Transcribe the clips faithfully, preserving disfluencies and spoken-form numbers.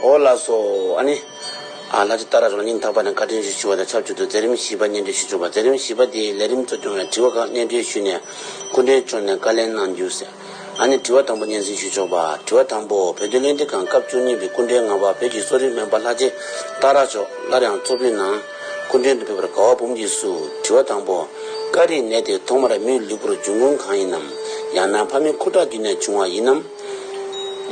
ཨོ་ལགས་སོ། ཨ་ནི། ཨ་ལྷ་རྗེ་ཏཱ་ར་མཆོག་ལ་སྙིང་ཐག་པ་ནས་བཀའ་དྲིན་ཆེ་ཞུ་བ་དང་ཆབས་ཅིག་ཏུ་མཛད་རིམ་བཞི་པ་སྙན་སྒྲོན་ཞུ་ཆོག་པ། མཛད་རིམ་བཞི་པ་དེའི་ལས་རིམ་གཙོ་སྐྱོང་ལ་དྲི་བ་ཁག་སྙན་སྒྲོན་ཞུས་ནས་སྐུ་མགྲོན་མཆོག་ནས་བཀའ་ལན་གནང་རྒྱུ་ཟེར། ཨ་ནི་དྲི་བ་དང་པོ་སྙན་སེང་ཞུ་ཆོག་པ། དྲི་བ་དང་པོ། བོད་དོན་བློན་འདེབས་ཁང་སྐབས་བཅུ་གཉིས་པའི་སྐུ་མགྲོན་ལྔ་པ་བོད་ཀྱི་གསོ་རིག་སྨན་པ་ལྷ་རྗེ་ཏཱ་ར་མཆོག་སླར་ཡང་གཙོ་ཕུད་ནང་སྐུ་མགྲོན་དུ་ཕེབས་པར་དགའ་བ་འབུམ་གྱིས་བསུ། དྲི་བ་དང་པོ། ཀ་རིའི་ནད་དེ་ཐོག་མར་མིའི་ལུས་པོར་འབྱུང་ཁུངས་གང་ཡིན་ནམ། ཡང་ན་ཕ་མའི་ཁུ་ཁྲག་བརྒྱུད་ནས་བྱུང་བ་ཡིན་ནམ།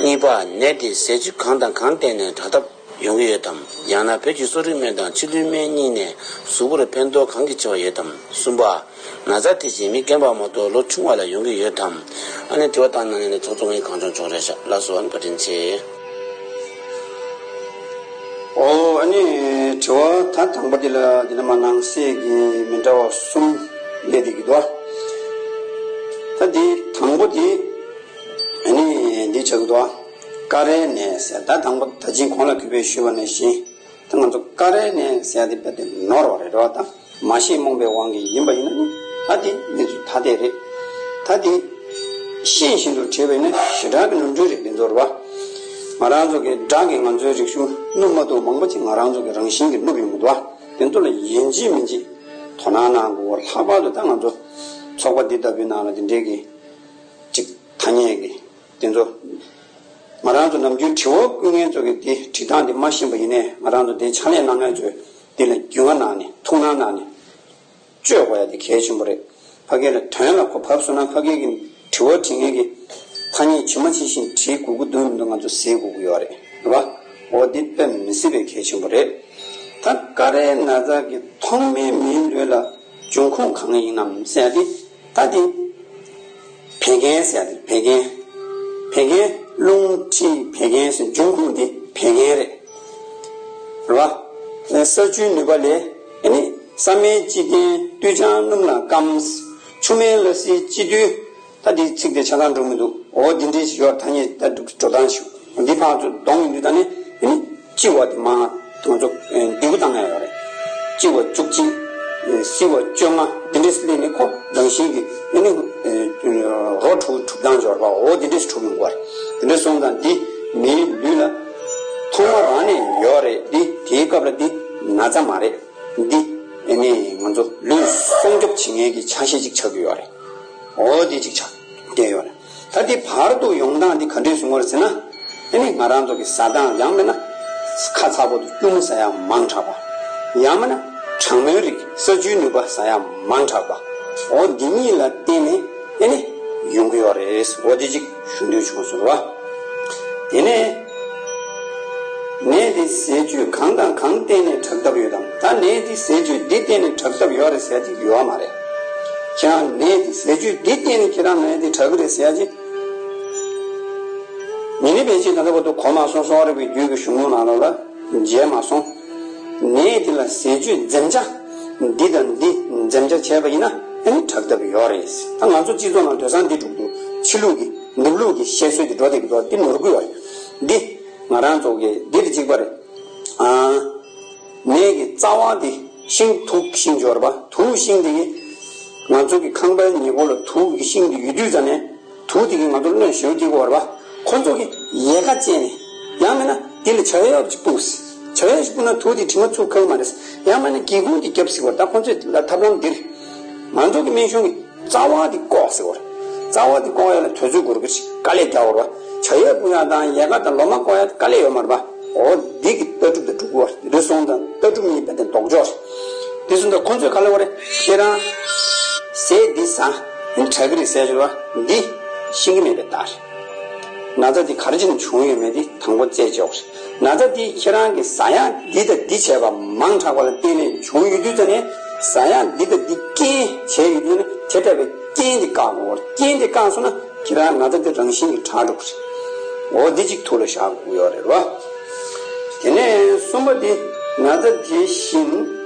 གཉིས་པ། ནད་དེ་ཟས་བཅུད་གང་དང་གང་བསྟེན་ནས་དྲག་ཐབས་ཡོང་གི་ཡོད་དམ། ཡང་ན་བོད་ཀྱི་གསོ་རིག་སྨན་དང་ཕྱི་ལུས་སྨན་གཉིས་ནས་གཟུགས་པོར་ཕན་ཐོགས་གང་གི་ཆེ་བ་ཡོད་དམ། གསུམ་པ། ན་ཚ་དེ་བཞིན་མི་རྒན་པ་མ་གཏོགས་ལོ་ཆུང་བ་ལ་ཡོང་གི་ཡོད་དམ། ཨ་ནི་དྲི་བ་བཏང་གནང་མཁན་ནི་ཚོགས་གཙོ་ངའི་གངས་ལྗོངས་ལྗོངས་རེད་ཤག་ལགས་སོ། ཨ་ནི་བཀའ་དྲིན་ཆེ། ཨོ་ཨ་ནི་དྲི་བ་ད་དང་པོ་འདི་ལ་འདི་ནས་མར་ནང་གསེས་ཀྱི་མི་འདྲ་བ་གསུམ་སླེབས་བསྡད་ཀྱི་འདུག་ད་འདི་དང་པོ་འདི་ཨ་ནི་འདི་ཆགས་ཀྱི་འདུག་ཀ་རའི་ནད་ཟེར། ད་དང་པོ་ད་ཅིང་གོང་ལ་གུས་པས་ཞུས་པ་ནང་བཞིན། ད་ང་ཚོ་ཀ་རའི་ནད་ཟེར་ཡ་དེ་རྦད་དེ་ནོར་བ་རེད་རོ། ད་མ་ཤེས་རྨོངས་པའི་དབང་གིས་ཡིན་པ་ཡིན་ན་ནི་ད་དེ་གནས་ཚུལ་ཐ་དད་རེད། ད་དེ་ཤེས་བཞིན་དུ་བྲིས་པ་ཡིན་ན་ཞེ་དྲག་གི་ནོར་འཁྲུལ་རེད། དེ་ཚོ་རེད་བ། ང་རང་ཚོ་གི་སྒྲ་གིས་ང་ཚོའི་རིག་གཞུང་བསྣུབས་མ་ཐུབ་མང་པོ་ཅིག་ང་རང་ཚོ་གི་རང་བཞིན་གྱིས་བསྣུབས་ཡོང་གི་འདུག་བ། དེ་ཚོ་ལ་ཡིན་གཅིག་མིན་གཅིག་དོ་སྣང་གནང་དགོས། ལྷག་པར་དུ་ད་ང་ཚོ་ཚོགས་པ་འདི་ལྟ་བུའི་ནང་ལ་དེ་འདྲའི་གི་ཅིག་ཐ་སྙད་ཀྱི་དེ་ཚོ། ང་རང་ཚོ་ནམ་རྒྱུན་དྲི་བ་བཀོད་མཁན་ཚོ་གིས་དེ་དྲི་སྟངས་དེ་མ་ཤེས་པ་ཡིན་ནའི་ང་རང་ཚོ་དེ་ཕྱག་ལས་གནང་མཁན་ཚོས་དེ་ལ་རྒྱུས་མངའ་གནང་ནས་ཐུགས་སྣང་གནང་ནས་བཅོས་དགོས་ཡ་དེ་གལ་ཆེན་པོ་རེད། ཕ་གི་ལ་དོན་ལ་གོ་བབས་སོང་ན་ཕ་གི་གི་དྲི་བ་དྲི་མཁན་གྱི་ཐ་སྙད་ཇི་མ་ཇི་བཞིན་བྲིས་དགོས་ཀྱི་འདུག་མི་འདུག་ང་ཚོ་གཟིགས་དགོས་ཀྱི་ཡོད་རེད། རེད་བ། འོ་དེ་དཔེ་མི་སྲིད་པའི་གལ་ཆེན་པོ་རེད། ད་ཀ་རའི་ན་ཚ་གི་ཐོག་མའི་མིའི་ལུས་ལ་འབྱུང་ཁུངས་གང་ཡིན་ནམ་ཟེར་ཏེ། ད་དེ་བད་ཀན་ཟེར་ཏེ་བད་ཀན། བད་ཀན། རླུང་མཁྲིས་བད་ཀན་ཟེར། འབྱུང་ཁུངས་དེ་བད་ཀན་རེད། རེད་བ། ས་ཆུའི་ནུས་པ་ལས་ཨ་ནི་ས་སྨན་སྤྱི་བསྟེན་བསྟུད་བྱང་སྣུམ་ལ་སྐམ། ཆུ་སྨན་སླ་བསིལ་སྤྱི་བསྟུད། ད་འདི་ཚིག་དེ་ཆ་ཚང་འགྲོ་མི་འདུག་འོ་འདི་འདྲའི་ཞིག་ཡོད། ཐ་སྙད་ད་འགྲོ་སྟངས་ཤིག་འདི་ཕར་ཚུར་གདོང་གི་འདི་ད་ནི་ཨ་ནི་ལྕི་བ་དེ་མང་ང་ཚོ་ལྡེ་གུ་བཏང་ཡ་ཡོད་རེད། ལྕི་བ་བཅུ་གཅིག་བསིལ་བ་བཅོ་ལྔ་འདི་འདྲས་སླེབས་ནས་ཁོ་རང་བཞིན་གྱིས་ཨ་ནི་རོ་གྲུབ་གྲུབ་སྟངས་ཡོད་རེད་པ། འོ་འདི་འདྲས་གྲུབ་ཡོང་གི་རེད། འདི་འདྲས་སོང་ཙང་འདི་མིའི་ལུས་ལ་ཐོག་མ་རང་ནས་ཡོད་རེད། འདི་དེའི་སྐབས་ལ་འདི་ན་ཚ་མ་རེད། འདི་ཨ་ནི་ང་ཚོ་ལུས་སྲུང་སྐྱོབ་བྱེད་མཁན་གྱི་ཆ་ཤས་ཅིག་ཆགས་ཀྱི་ཡོད་རེད། འོ་དེ་ཅིག་ཆགས་བསྡད་ཡོད་རེད། ད་དེ་བར་དུ་ཡོང་སྟངས་འདི་ག་འདྲས་བྱུང་བ་རེད་ཟེར་ན། ཨ་ནི་ང་རང་ཚོ་གི་ཟ་སྟངས། ཡང་མིན་ན་ཁ་ཚ་པོ་དང་སྐྱུར་མོ་ཟ་ཡ་མང་དྲགས་པ། ཡང་མིན་ན་གྲང་མོའི་རིགས་ས་ཆུའི་ནུས་པ་ཟ་ཡ་མང་དྲགས་པ། འོ་འདི་གཉིས་ལ་བརྟེན་ནས་ཨ་ནི་ཡོང་གི་ཡོད་རེད། འོ་དེ་ཅིག་ཞུ་འདོད་བྱུང་སོང་རེད་བ། དེ་ནས། ནད་འདི་ཟས་བཅུད་གང་དང་གང་བསྟེན་ནས་དྲག་ཐབས་ཡོད་དམ། ད་ནད་འདི་ཟས་བཅུད་འདི་བསྟེན་ནས་དྲག་ཐབས་ཡོད་རེད་ཟེར་གྱི་ཡོད་མ་རེད། ཁྱེད་རང་ནད་འདི་ཟས་བཅུད་འདི་བསྟེན་ནས་ཁྱེད་རང་ནད་འདི་དྲག་གི་རེད་ཟེར་གྱི། ཉིན་ནི་བེད་སྤྱད་ད་ལྟ་བར་དུ་གོ་མ་སོང་། གསོ་བ་རིག་པའི་རྒྱུད་ཀྱི་གཞུང་ལུགས་ནང་ལོགས་ལ་མཇལ་མ་སོང་། ནད་འདི་ལ་ཟས་བཅུད་འཛེམ་བྱ་འདི་དང་འདི་འཛེམ་བྱ་བྱས་པ་ཡིན་ན་ཨ་ནི་དྲག་ཐབས་ཡོད་རེད། ད་ང་ཚོ་སྤྱི་ཚོགས་ནང་དེང་སང་འདི་འགྲོ་གི་འདུག་ཕྱི་ལུགས་ཀྱི་ནུབ་ལུགས་ཀྱི་བཤད་སྲོལ་འདི་འགྲོ་བསྡད་ཀྱི་འདུག་འདི་ནོར་གི་ཡོད་རེད། འདི། ང་རང་ཚོ་གི་འདི་དང་གཅིག་པ་རེད། ཨ། ནས་ཀྱི་རྩ་བ་འདི་ཤིང་། དུག་ཤིང་འབྱོར་བ། དུག་ཤིང་འདི་གི་ང་ཚོ་གི་ཁང་པའི་ཉེ་འཁོར་ལ་དུག་གི་ཤིང་འདི་ཡོད་དུས་ཙ་ནས་དུག་འདི་གི་ང་ཚོ་གནོད་ཞེ་པོ་སྐྱེལ་གི་ཡོད་རེད་པ། ཁོ་ཚོ་གི་ཡལ་ག་བཅད་ནས། ཡང་མིན་ན་འདི་ལ་བྱ་བའི་ཡག་ཅིག་སྤུངས། བྱ་བའི་ཡག་ཅིག་སྤུངས་ན་དུག་འདི་དྲི་མ་ཚུགས་ཁག་མ་རེད། ཡང་མིན་ན་སྒེའུ་ཁུང་འདི་བརྒྱབ་ཟེར་གི་ཡོད་རེད། ད་ཁོ་ཚོས་ལ་ཐབས་ལམ་འདིར་ང་ཚོ་གི་སྨན་གཞུང་གི་རྩ་བ་འདི་བཀོག་ཟེར་བ་རེད། རྩ་བ་འདི་བཀོག་ཡ་ལ་དུས་ཚོད་འགོར་གི་རེད། དཀའ་ལས་རྒྱག་དགོས་རེད་པ། བྱ་ཡས་སྤུངས་ཡ་དང་ཡལ་ག་དང་ལོ་མ་བཀོག་ཡ་དཀའ་ལས་ཡོད་མ་རེད་པ། འོ་འདི་གི་ལྟ་གྲུབ་དང་འགྲིག་གི་རེད། སོང་ཙང་ལྟ་གྲུབ་གཉིས་དཔེ་དེ་ལྡོག་ཕྱོགས་རེད། འདི་སོང་ཙང་ཁོ་ཚོས་ག་ལབ་པ་རེད། ཁྱེད་རང་ཟས་འདི་ཟ། འདི་དྲག་གི་རེད་ཟེར་གྱི་རེད་པ། འདི་ཤེས་ཀྱི་མེད་པའི་རྟགས་རེད། ན་ཚ་འདི་ག་རེ་བྱས་ནས་བྱུང་ཡོད་མེད་འདི་དང་པོ་རྩད་གཅོད་དགོས་རེད། ན་ཚ་འདི་ཁྱེད་རང་གིས་ཟ་ཡག་འདི་དང་འདི་བྱས་པ་མང་དྲགས་པ་ལ་བརྟེན་ནས་བྱུང་ཡོད་དུས་ཙ་ནས་ཟ་ཡག་འདི་དང་འདི་རྐྱེན་བྱས་ཡོད་དུས་ནས་དེ་ལྟ་བུའི་རྐྱེན་འདི་བཀག་དགོས་རེད། རྐྱེན་འདི་བཀག་སོང་ན་ཁྱེད་རང་ན་ཚ་འདི་རང་བཞིན་གྱིས་དྲག་འགྲོ་གི་རེད། འོ་འདི་གཅིག་ཐུགས་ལ་བཞག་དགོས་ཡོད་རེད་པ། དེ་ནས་གསུམ་པ་འདི། ན་ཚ་དེ་བཞིན་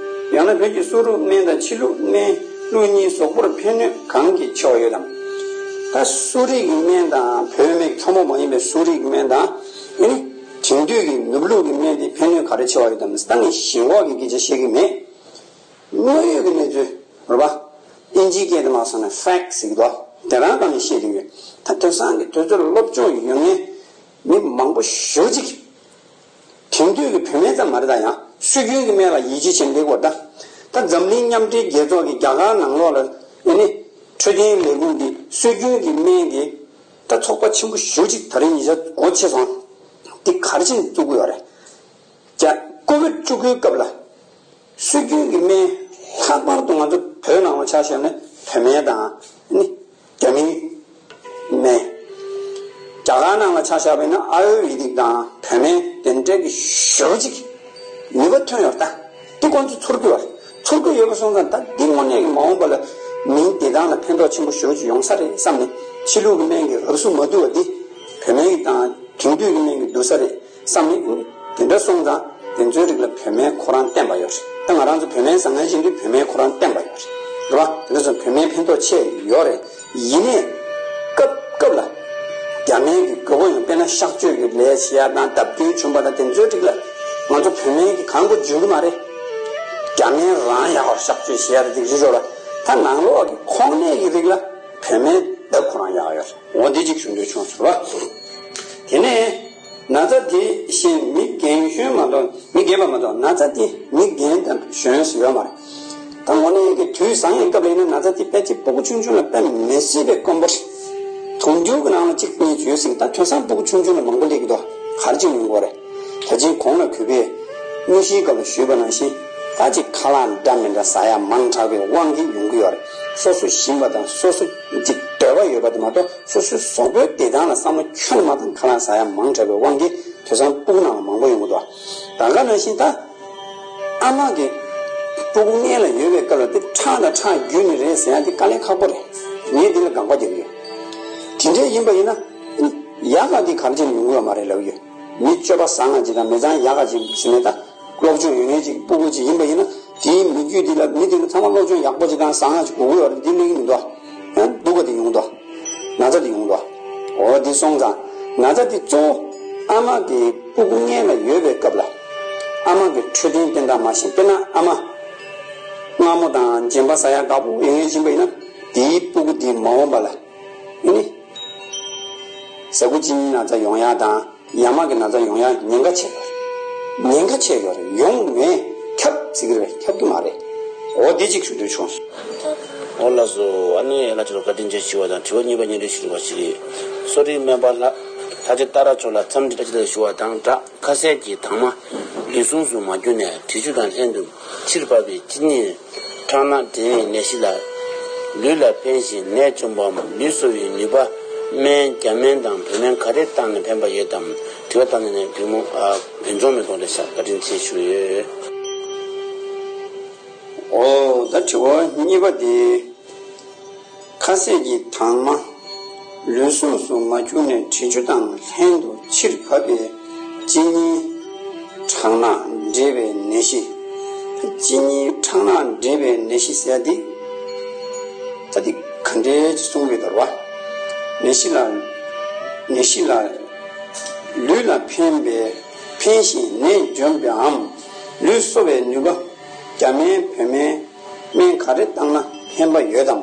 ཡང་ན་བོད་ཀྱི་གསོ་རིག་སྨན་དང་ཕྱི་ལུགས་སྨན་ལུགས་གཉིས་གཟུགས་པོར་ཕན་གནོད་གང་གི་ཆེ་བ་ཡོད་དམ། ད་གསོ་རིག་གི་སྨན་དང་བོད་སྨན་གྱི་ཚོ་མ་མ་ཡིན་པའི་གསོ་རིག་གི་སྨན་དང་། ཨ་ནི་དེང་དུས་ཀྱི་ནུབ་ལུགས་ཀྱི་སྨན་དེ་ཕན་གནོད་ག་རེ་ཆེ་བ་ཡོད་དམ་ཟེར། ད་ངས་ཞེན་ཁོག་གི་སྐད་ཆ་བཤད་ཀྱི་མེད། དངོས་ཡོད་ཀྱི་གནས་ཚུལ་རེད་པ། ཨིན་ཇིའི་སྐད་དུ་མ་སོང་ན་ཕེག་ཟེར་གྱི་འདུག་དེ་རང་སྒང་ནས་བཤད་ཀྱི་ཡོད། ད་དེང་སང་གི་དུས་ཚོད་སློབ་སྦྱོང་ཡོད་མཁན་མི་མང་པོ་ཞེ་པོ་ཅིག་དེང་དུས་ཀྱི་བོད་སྨན་ཙམ་མ་རེད་ད། ཡང་སྲོལ་རྒྱུན་གྱི་སྨན་ལ་ཡིད་ཆེས་བྱེད་འདི་སྐོར་ད། ད་འཛམ་གླིང་མཉམ་འབྲེལ་རྒྱལ་ཚོགས་ཀྱི་རྒྱ་གར་ནང་ལོགས་ལ་ཨེ་ནི་འཕྲོད་བསྟེན་ལས་ཁུངས་འདི་སྲོལ་རྒྱུན་གྱི་སྨན་གྱི་ད་ཚོགས་པ་ཆེན་པོ་ཞེ་པོ་ཅིག་ད་རེས་ཉེ་ཆར་སྒོ་ཕྱེ་སོང་། འདི་ག་རེ་བྱས་ནས་བཙུགས་ཀྱི་ཡོད་རེད། རྒྱ་ཀོ་བིད་དཀྲུག་ཁུལ་སྐབས་ལ་སྲོལ་རྒྱུན་གྱི་སྨན་ལྷག་པར་དུ་ང་ཚོ་བོད་ནང་ལ་ཆ་བཞག་ན་བོད་སྨན་དང་ནི་རྒྱ་མིའི་སྨན། རྒྱ་གར་ནང་ལ་ཆ་བཞག་པ་ཡིན་ན་ཨ་ཡུར་ཝེ་དིག་དང་བོད་སྨན་དེ་འདྲ་གི་ཞེ་པོ་ཅིག་ནུས་པ་ཐོན་ཡོད་ད། འདི་ཁོང་ཚོ་ཚོར་གྱི་ཡོད་རེད། ཚོར་གྱི་ཡོད་པ་སོང་ཙང་ད་འདི་དངོས་གནས་ཀྱི་མ་འོངས་པ་ལ་མིའི་བདེ་ཐང་ལ་ཕན་ཐོགས་ཆེན་པོ་ཞེ་པོ་ཅིག་ཡོང་ས་རེད་བསམ་ནས། ཕྱི་ལུགས་ཀྱི་སྨན་གྱི་རབ་གསུམ་མ་བསྡུར་བ་འདི་བོད་སྨན་གྱི་དང་དེང་དུས་ཀྱི་སྨན་གྱི་བསྡུར་ས་རེད་བསམ་ནས། དེ་འདྲ་སོང་ཙང་དེ་ཚོའི་རིགས་ལ་བོད་སྨན་ཁོ་རང་བསྟེན་པ་ཡོད་རེད། ད་ང་རང་ཚོ་བོད་སྨན་ཟ་མཁན་ཞིག་འདུག་བོད་སྨན་ཁོ་རང་བསྟེན་པ་ཡོད་རེད། རེད་བ། དེ་འདྲ་སོང་བོད་སྨན་ཕན་ཐོགས་ཆེ་ཡོད་རེད། ཡིན་ནའི་སྐབས་སྐབས་ལ་རྒྱ་སྨན་གྱི་དགོས་མཁོ་ཡང་དཔེར་ན་གཤག་བཅོས་ཀྱི་ལས་བྱེད་ཡ་དང་བརྡབ་སྐྱོན་བྱུང་བ་དང་དེ་ཚོའི་རིགས་ལ་ང་ཚོ་བོད་སྨན་གྱི་གང་དགོས་འཇུག་གི་མ་རེད། རྒྱ་སྨན་རང་ཡག་པར་གཤག་བཅོས་བྱེད་ཡ་དེ་རིགས་རེད་རོགས་ལ། ད་ནང་ལོགས་ཀྱི་ཁོག་ནད་ཀྱི་རིགས་ལ་བོད་སྨན་བརྡབ་ཁོ་རང་ཡག་ཡོད་རེད། འོ་འདི་གཅིག་ཞུ་འདོད་བྱུང་སོང་བ། དེ་ནས། ན་ཚ་དེ་བཞིན་མི་རྒན་གཞོན་མ་གཏོགས་མི་རྒན་པ་མ་གཏོགས་ན་ཚ་དེ་མི་རྒན་དང་གཞོན་ཟེར་ཡོད་མ་རེད། ད་དངོས་གནས་ཀྱི་དུས་བཟང་གི་སྐབས་ལ་ཡིན་ན་ན་ཚ་དེ་དཔེ་ཅིག་སྤུ་གུ་ཆུང་ཆུང་ལ་དཔེ་མི་སྲིད་པའི་དཀོན་པོ་རེད། དུང་ཕྱུར་གྱི་ནང་ལ་གཅིག་གཉིས་ཡོད་ཟེར་གི། ད་དེང་སང་སྤུ་གུ་ཆུང་ཆུང་ལ་མང་པོ་སླེབས་ཀྱི་འདུག་ག་རེ་བྱས་ནས་ཡོང་གི་ཡོད་རེད། ད་ཅིག་གོང་ལ་གུས་པས་དངོས་གཞིའི་སྐབས་ལ་ཞུས་པ་ནང་བཞིན་ད་ཅིག་ཁ་ལག་འདྲ་མི་འདྲ་ཟ་ཡ་མང་དྲགས་པའི་དབང་གིས་ཡོང་གི་ཡོད་རེད། སོ་སོ་ཞིམ་པ་དང་སོ་སོ་ཅིག་འདོད་པ་ཡོད་པ་དེ་མ་གཏོགས། སོ་སོའི་གཟུགས་པོའི་བདེ་ཐང་ལ་བསམ་བློ་ཁྱོན་ནས་མ་བཏང་། ཁ་ལག་ཟ་ཡ་མང་དྲགས་པའི་དབང་གིས་དེང་སང་སྤུ་གུ་ནང་ལ་མང་པོ་ཡོང་གི་འདུག་ད་ག་ནང་བཞིན་ད་ཨ་མ་གི་སྤུ་གུ་མངལ་ལ་ཡོད་པའི་སྐབས་ལ་དེ་ཁྲག་དང་ཁྲག་རྒྱུན་ནས་རེད་ཟེར་ཡ་དེ་དཀའ་ལས་ཁག་པོ་རེད། ངས་འདི་ལ་དགག་པ་རྒྱག་གི་ཡོད། དེ་འདྲའི་ཡིན་པ་ཡིན་ན་ཡག་ག་དེ་ག་རེ་བྱས་ནས་ཡོང་གི་ཡོད་མ་རེད་ལབ་ཀྱི་ཡོད། མི་སྤྱོད་པ་བཟང་ང་ཅིག་དང་མི་ཚང་ཡག་ག་ཅིག་ཟེར་ནས་ད། སློབ་སྦྱོང་ཡོད་མཁན་ཅིག་སྤུ་གུ་ཅིག་ཡིན་པ་ཡིན་ན། དེའི་མི་རྒྱུད་འདི་ལ་མི་དེ་ལ་ཚང་མ་སློབ་སྦྱོང་ཡག་པོ་ཅིག་དང་བཟང་ང་ཅིག་དགོས་ཀྱི་ཡོད་རེད། འདི་གླེང་གི་མི་འདུག་ཨ། སྡུག་ག་དེ་ཡོང་འདུག་ན་ཚ་དེ་ཡོང་འདུག་འོ་དེ་སོང་ཙང་ན་ཚ་དེ་གཙོ་བོ་ཨ་མ་གི་སྤུ་གུ་མངལ་ལ་ཡོད་པའི་སྐབས་ལ་ཨ་མ་གི་འཕྲོད་བསྟེན་བསྟེན་སྟངས་མ་ཤེས། དཔེར་ན་ཨ་མ་མངར་མོ་དང་རྗེན་པ་ཟ་ཡ་དགའ་པོ་ཡོད་མཁན་ཅིག་ཡིན་པ་ཡིན་ན། དེའི་སྤུ་གུ་དེ་མ་འོངས་པ་ལ་ཨེ་ནི་ཟ་ཁུ་གཅིན་སྙི་ན་ཚ་ཡོང་ཡ་དང་། ཡ་མ་གི་ན་ཚ་ཡོང་ཡ་ཉེན་ཁ་ཆེ་བ་རེད། ཉེན་ཁ་ཆེ་བ་རེད། ཡོང་མེད། ཁྱབ་ཟེར་གི་རེད། ཁྱབ་གི་མ་རེད། འོ་འདི་གཅིག་ཞུ་འདོད་བྱུང་། འོ་ལགས་སོ། ཨ་ནི་ལགས་ཁྱེད་ཚོ་བཀའ་དྲིན་ཆེ་ཞུ་བ་དང་དྲི་བ་གཉིས་པ་སྙན་སྒྲོན་ཞུ་བ་ཞིག་རེད། གསོ་རིག་སྨན་པ་ལྷ་ལྷ་རྗེ་ཏཱ་ར་མཆོག་ལ་འཚམས་འདྲི་བཀྲ་ཤིས་བདེ་ལེགས་ཞུ་བ་དང་སྦྲགས། ཁ་ཟས་ཀྱི་དྭངས་མ་ལུས་ཟུངས་སུ་མ་གྱུར་ནས་དྲི་ཆུ་དང་ལྷན་དུ་ཕྱིར་བབས་པའི་གཅིན་སྙི་ཁྲག་རྣག་འདྲེས་པའི་ནད་གཞི་ལ། ལུས་ལ་ཕན་ཞིང་ནད་བཅོམ་པའམ་ལུས་གསོ་བའི་ནུས་པ། སྨན་རྒྱ་སྨན་དང་བོད་སྨན་ག་རེ་བཏང་ནས་ཕན་པ་ཡོད་དམ། དྲི་བ་བཏང་ནས་བུ་མོ་ཨ་བོད་ལྗོངས་མི་ཐོག་ལས་ཤག་བཀའ་དྲིན་ཆེ་ཞུ་ཡོད། འོ་ད་དྲི་བ་གཉིས་པ་དེ། ཁ་ཟས་ཀྱི་དྭངས་མ་ལུས་ཟུངས་སུ་མ་གྱུར་ནས་དྲི་ཆུ་དང་ལྷན་དུ་ཕྱིར་བབས་པའི་གཅིན་སྙི་ཁྲག་རྣག་འདྲེས་པའི་ནད་གཞི། གཅིན་སྙི་ཁྲག་རྣག་འདྲེས་པའི་ནད་གཞི་ཟེར་ཡ་འདི། ད་འདི་ག་འདྲའི་གསུང་གི་འདུག་བ། ནད་གཞི་ལ། ནད་གཞི་ལ། ལུས་ལ་ཕན་པའི་ཕན་ཞིང་ནད་འཇོམས་པའམ་ལུས་གསོ་བའི་ནུས་པ། རྒྱ་སྨན་བོད་སྨན། སྨན་ག་རེ་བཏང་ན་ཕན་པ་ཡོད་དམ།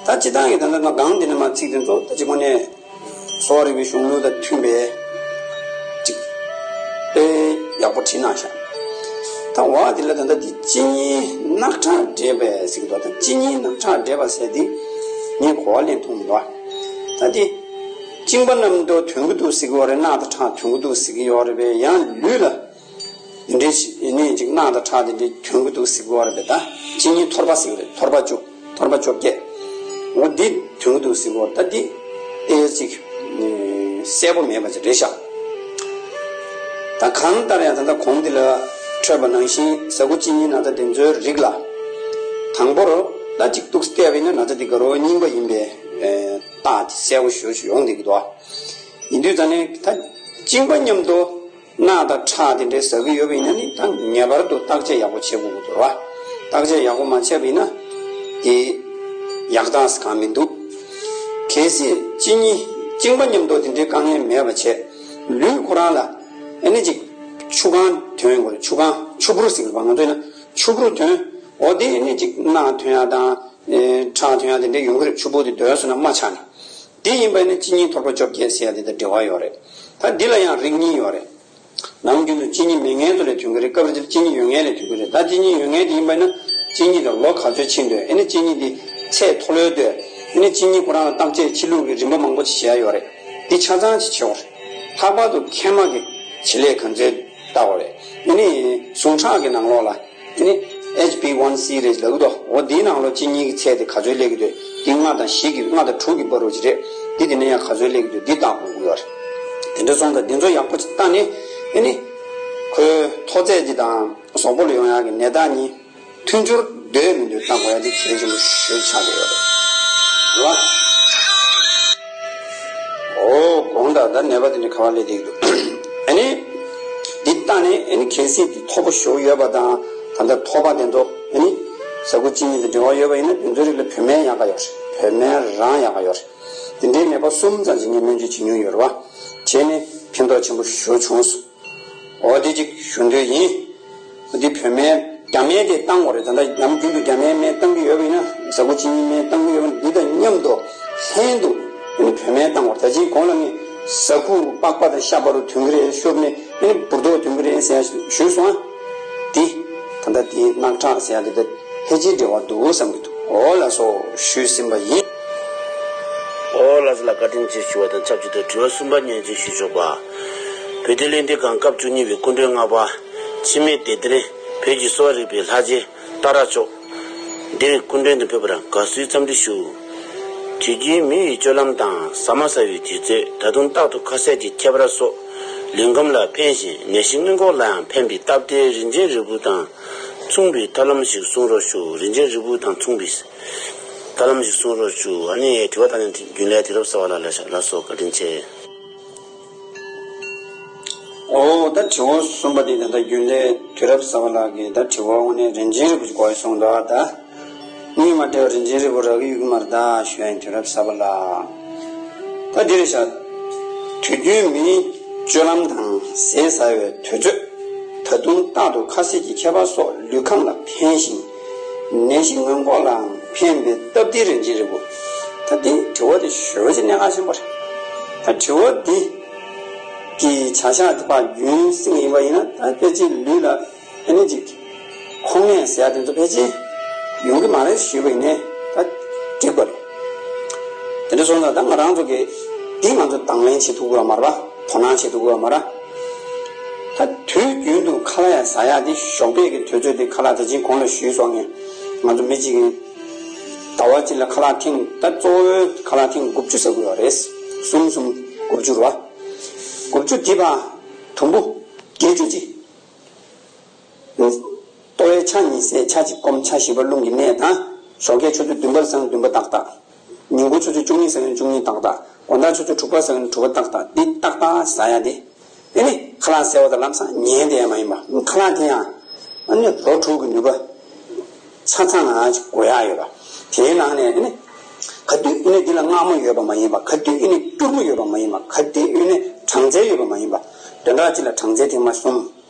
ད་སྤྱིར་བཏང་གི་ད་ལྟ་ང་སྒང་འདི་ནས་མར་ཚིག་དེ་ཚོ་ད་ཅིག་དངོས་གནས་གསོ་བ་རིག་པའི་གཞུང་ལུགས་དང་མཐུན་པའི་ཅིག་དཔེ་ཡག་པོ་བྲིས་གནང་ཤག་ད་འོ་འདི་ལ་ད་ལྟ་འདི་གཅིན་སྙིའི་རྣག་ཁྲག་འདྲེས་པས་ཟེར་གི་འདུག་ད་གཅིན་སྙིའི་རྣག་ཁྲག་འདྲེས་པ་ཟེར་འདི་ངས་གོ་བ་ལེན་ཐུབ་མི་འདུག་ད་འདི་གཅིན་པ་རྣམས་དོ་དོན་གྱི་འདུག་ཟེར་གི་ཡོད་རེད། རྣག་དང་ཁྲག་དོན་གྱི་འདུག་ཟེར་གི་ཡོད་རེད་པས། ཡང་ལུས་ལ། འདི་འདྲའི་ནས་ཅིག་རྣག་དང་ཁྲག་དེ་འདྲའི་ཐོན་གྱི་འདུག་ཟེར་གྱི་ཡོད་རེད་པས། ད་གཅིན་སྙི་ཐོར་པ་ཟེར་གྱི་རེད། ཐོར་པ་བཅུ། ཐོར་པ་བཅོ་བརྒྱད། འོ་འདི་ཐོན་གྱི་འདུག་ཟེར་གྱི་ཡོད་རེད། ད་འདི་ཨེ་ཅིག་གསལ་པོ་མེད་པ་ཅིག་རེད་ཤག་ད་གང་ལྟར་ཡང་ད་ལྟ་གོང་འདི་ལ་འཕྲོད་པ་ནང་བཞིན་ཟ་ཁུ་གཅིན་སྙི་ན་ཚ་དེ་ཚོའི་རིགས་ལ། དང་པོར་ད་ཅིག་ཏོག་ཙམ་བལྟས་པ་ཡིན་ན་ན་ཚ་འདི་དགའ་རོགས་རྙིང་པ་ཡིན་པའི་རྟགས་དེ་གསལ་པོ་ཞེ་པོ་ཅིག་ཡོང་བསྡད་ཀྱི་འདུག་ཡིན་དུས་ཙང་ནས་ད་གཅིན་པ་མཉམ་དུ། རྣག་དང་ཁྲག་དེ་འདྲའི་ཟ་གི་ཡོད་པ་ཡིན་ན་ནི་ད་ངེས་པར་དུ་བརྟག་དཔྱད་ཡག་པོ་བྱེད་དགོས་ཀྱི་འདུག་བ། བརྟག་དཔྱད་ཡག་པོ་མ་བྱས་པ་ཡིན་ན་དེ་ཡག་རྟགས་གང་མི་འདུག་གལ་སྲིད་གཅིན་སྙི་གཅིན་པ་མཉམ་དུ་དེ་འདྲའི་དཀའ་ངལ་མེད་པ་བྱས། ལུས་ཁོ་རང་ལ་ཨེ་ནི་ཅིག་ཆུ་གང་ཐོན་དགོས་རེད། ཆུ་གང་ཆུ་བུར་ཟེར་གི་རེད་པ། ང་ཚོ་ཡིན་ན་ཆུ་བུར་ཐོན། འོ་དེ་ཨེ་ནི་ཅིག་རྣག་ཐོན་ཡ་དང་ཁྲག་ཐོན་ཡ་དེ་འདྲའི་ཡོང་གི་རེད། ཆུ་བུར་དེ་འདོན་སོང་ན་རྨ་ཆགས་ནས། དེ་ཡིན་པ་ཡིན་ན་གཅིན་སྙི་ཐོར་པ་བཅོ་བརྒྱད་ཟེར་ཡ་དེ་དང་འབྲེལ་བ་ཡོད་རེད། ད་འདི་ལ་ཡང་རིགས་གཉིས་ཡོད་རེད། ནམ་རྒྱུན་དུ་གཅིན་སྙི་མེད་མཁན་ཚོ་ལས་ཐོན་གྱི་རེད། སྐབས་རེ་དེར་གཅིན་སྙི་ཡོད་མཁན་ལས་ཐོན་གྱི་རེད། ད་གཅིན་སྙི་ཡོད་མཁན་དེ་ཡིན་པ་ན་གཅིན་སྙི་དེ་ལོ་ག་ཚོད་ཕྱིན་འདོད། ཨེ་ནི་གཅིན་སྙི་དེ་ཚད་མཐོ་ལོས་འདོད། ཨེ་ནི་གཅིན་སྙི་ཁོ་རང་ལ་བརྟག་དཔྱད་ཕྱི་ལུགས་ཀྱི་རིམ་པ་མང་པོ་ཞིག་བྱས་ཡོད་རེད། འདི་ཆ་ཚང་ཞིག་བྱེད་དགོས་རེད། ལྷག་པར་དུ་མཁལ་མ་གི་བྱེད་ལས་ག་ཚོད་བལྟ་དགོས་རེད། ཨེ་ནི་ཟུངས་ཁྲག་གི་ནང་ལོགས་ལ་ཨེ་ནི་ཨེཆ་པི་ཝན་སི་རེད་ལབ་ཀྱི་འདུག་འོ་འདིའི་ནང་ལོགས་གཅིན་སྙི་གི་ཚད་དེ་ག་ཚོད་སླེབས་ཀྱི་འདུག་འདི་ལྔ་དང་བཞི་གི་ལྔ་དང་དྲུག་གི་བར་རུ་ཅིག་རེད། འདི་དེ་ནས་ཡང་ག་ཚོད་སླེབས་ཀྱི་འདུག་འདི་བལྟ་དགོས་ཀྱི་ཡོད་རེད། དེ་འདྲ་སོང་ཙང་འདི་ཚོ་ཡག་པོ་ཅིག་བལྟ་ནས་ཨེ་ནི་ཁོའི་མཐོ་ཚད་ཅིག་དང་གཟུགས་པོ་ལ་ཡོང་ཡག་གི་ནད་རྟགས་གཉིས། མཐུན་སྦྱོར་འདོད་མི་འདོད་བལྟ་དགོས་ཡ་དེ་གལ་ཆེན་པོ་ཞེ་པོ་ཆགས་བསྡད་ཡོད་རེད། རེད་བ། འོ་དགོངས་དག་ད་ནད་པ་དེ་འདྲ་ག་བ་སླེབས་བསྡད་ཀྱི་འདུག་ཨ་ནི། འདི་ལྟ་ནས་ཨ་ནི་གལ་སྲིད་དེ་མཐོ་པོ་ཞེ་པོ་ཡོད་པ་དང་ད་ལྟ་མཐོ་པ་དེ་ཚོ་ཨ་ནི་ཟ་ཁུ་གཅིན་སྙི་དང་འབྲེལ་བ་ཡོད་པ་ཡིན་ན་དེ་ཚོའི་རིགས་ལ་བོད་སྨན་ཡག་ག་ཡོད་རེད། བོད་སྨན་རང་ཡག་ག་ཡོད་རེད། དེ་འདྲའི་ནད་པ་གསུམ་ཙམ་ཞིག་ངས་སྨན་བཅོས་བྱེད་མྱོང་ཡོད་རེད་བ། བྱས་ནས་ཕན་ཐོགས་ཆེན་པོ་ཞེ་པོ་བྱུང་སོང་། འོ་དེ་གཅིག་ཞུ་འདོད་ཡིན། འོ་དེ་བོད་སྨན་རྒྱ་སྨན་དེ་བཏང་དགོས་རེད། ད་ལྟ་ནམ་རྒྱུན་དུ་རྒྱ་སྨན་སྨན་བཏང་གི་ཡོད་པ་ཡིན་ན་ཟ་ཁུ་གཅིན་སྙི་སྨན་བཏང་གི་ཡོད་པ་འདི་དང་མཉམ་དུ་ལྷན་དུ་ཨ་ནི་བོད་སྨན་བཏང་དགོས་རེད། ད་ཅིག་གོང་ལ་ངས་ཟ་ཁུ་པགས་པ་དང་ཤ་བར་དུ་ཐོན་གི་རེད་ཤོར་ནས་ཨ་ནི་འབུར་ཏོག་ཐོན་གི་རེད་ཟེར་ཡ་ཞུས་སོང་ཨ། དེ་ད་ལྟ་དེ་རྣག་ཁྲག་ཟེར་ཡ་དེ་ད་ཕལ་ཆེར་འབྲེལ་བ་འདུག་བསམ་གི་འདུག་འོ་ལགས་སོ་ཞུས་ཟིན་པ་ཡིན། ཨོ་ལགས་སོ་ལགས། བཀའ་དྲིན་ཆེ་ཞུ་བ་དང་ཆབས་ཅིག་ཏུ་དྲི་བ་གསུམ་པ་སྙན་ཞུ་ཞུ་ཆོག་པ། བོད་དོན་གླེང་སྟེགས་ཁང་སྐབས་བཅུ་གཉིས་པའི་སྐུ་མགྲོན་ལྔ་པ། འཆི་མེད་བདེ་ལྡན་བོད་ཀྱི་གསོ་བ་རིག་པའི་ལྷ་རྗེ་ཏཱ་ར་མཆོག་འདིར་སྐུ་མགྲོན་དུ་ཕེབས་པར་དགའ་བསུའི་འཚམས་འདྲི་ཞུ། དུས་རྒྱུན་མི་ཡི་སྤྱོད་ལམ་དང་ཟ་མ་ཟ་བའི་དུས་ཚོད། ད་དུང་རྟག་ཏུ་ཁ་ཟས་ཀྱི་ཁྱད་པར་སོགས་ལུས་ཁམས་ལ་ཕན་ཞིང་ནད་གཞི་སྔོན་འགོག་ལ་ཡང་ཕན་པའི་སྟབས་བདེའི་རིན་ཆེན་རིལ་བུ་དང་མཚུངས་པའི་ཐབས་ལམ་ཞིག་གསུང་རོགས་ཞུ། རིན་ཆེན་རིལ་བུ་དང་མཚུངས་པའི་ཐབས་ལམ་ཞིག་གསུང་རོགས་ཞུ། ཨ་ནི་དྲི་བ་དང་ལེན་རྒྱུན་ལས་དུས་རབས་གསར་པ་ལགས་ལ་ལགས་སོ་བཀའ་དྲིན་ཆེ། ཨོ་ད་དྲི་བ་གསུམ་པ་དེ་ད་ལྟ་རྒྱུན་ལས་དུས་རབས་གསར་པ་ལགས་ཀྱིས་ད་དྲི་བ་དངོས་གནས་རིན་ཆེན་རིལ་བུ་ཞིག་དགོས་གསུངས་འདུག་ད་སྙིང་མ་བྲལ་བ་རིན་ཆེན་རིལ་བུ་རག་གི་ཡོད་ཀྱི་མ་རེད་ད་ཞུ་ཡ་ཡིན་དུས་རབས་གསར་པ་ལགས། ད་འདི་རེད་ཤག་དུས་རྒྱུན་མིའི་སྤྱོད་ལམ་དང་ཟས་ཟ་བའི་དུས་ཚོད། ད་དུང་རྟག་ཏུ་ཁ་ཟས་ཀྱི་ཁྱད་པར་སོགས་ལུས་ཁམས་ལ་ཕན་ཞིང་། ནད་གཞི་སྔོན་འགོག་ལའང་ཕན་པའི་སྟབས་བདེའི་རིན་ཆེན་རིལ་བུ། ད་འདི་དྲི་བ་དེ་ཞེ་པོ་ཅིག་གནད་འགག་ཆེན་པོ་རེད། ད་དྲི་བ་འདི་གི་བྱ་བཞག་དེ་ཕར་རྒྱུན་བསྲིངས་ཡིན་པ་ཡིན་ན་ད་ཕལ་ཆེར་ལུས་ལ་ཨ་ནི་ཅིག་ཁོང་ནད་ཟེར་ཡ་དེ་ཚོ་ཕལ་ཆེར་ཡོང་གི་མ་རེད་ཞུས་པ་ཡིན་ནའི་ད་འགྲིག་པ་རེད། དེ་འདྲ་སོང་ཙང་ད་ང་རང་ཚོ་གིས་འདི་ང་ཚོ་དང་ལེན་བྱེད་ཐུབ་ཀྱི་ཡོད་མ་རེད་པ། དོ་སྣང་བྱེད་ཐུབ་ཀྱི་ཡོད་མ་རེད། ད་དུས་རྒྱུན་དུ་ཁ་ལག་ཡ་ཟ་ཡ་དེ་ཞོགས་པའི་གི་དུས་ཚོད་དེ་ཁ་ལག་ད་ཅིག་གོང་ལ་ཞུས་སོང་ངས། ང་ཚོ་མི་གཅིག་གིས་ཟླ་བ་གཅིག་ལ་ཁ་ལག་ཐེངས་ད་གཙོ་བོའི་ཁ་ལག་ཐེངས་དགུ་བཅུ་ཟ་གི་ཡོད་རེད། གསུམ་གསུམ་དགུ་བཅུ་རེད་པ། དགུ་བཅུ་དེ་ཕར་དུམ་བུ་བརྒྱད་ཅུ་ཅིག་ལྟོ་བའི་ཆ་གཉིས་ཟས། ཆ་གཅིག་སྐོམ། ཆ་བཞི་པ་རླུང་གི་ནད་དང་། ཞོགས་ཀས་ཆུ་ཚོད་བདུན་པར་ཟ་མཁན་བདུན་པ་ཏག་ཏག་ཉིན་གུང་ཆུ་ཚོད་བཅུ་གཉིས་ཟ་མཁན་བཅུ་གཉིས་ཏག་ཏག་དགོང་དག་ཆུ་ཚོད་དྲུག་པར་ཟ་མཁན་དྲུག་པ་ཏག་ཏག་འདི་ཏག་ཏག་ཟ་ཡ་དེ། ཨེ་ནི་ཁ་ལག་ཟས་པ་དང་ལམ་སང་ཉལ་བསྡད་ཡ་མ་ཡིན་པ། ཁ་ལག་དེ་ཡང་ཨ་ནི་རོ་དྲུག་གི་ནུས་པ་ཆ་ཚང་ང་ཅིག་དགོས་ཡ་ཡོད་པ། དེའི་ནང་ནས་ཨེ་ནི་ག་དུས་ཨེ་ནི་འདི་ལ་མངར་མོ་ཡོད་པ་མ་ཡིན་པ། ག་དུས་ཨེ་ནི་སྐྱུར་མོ་ཡོད་པ་མ་ཡིན་པ། ག་དུས་ཨེ་ནི་གྲང་ཚལ་ཡོད་པ་མ་ཡིན་པ། བདུན་ཕྲག་གཅིག་ལ་གྲང་ཚལ་ཐེངས་མ་གསུམ།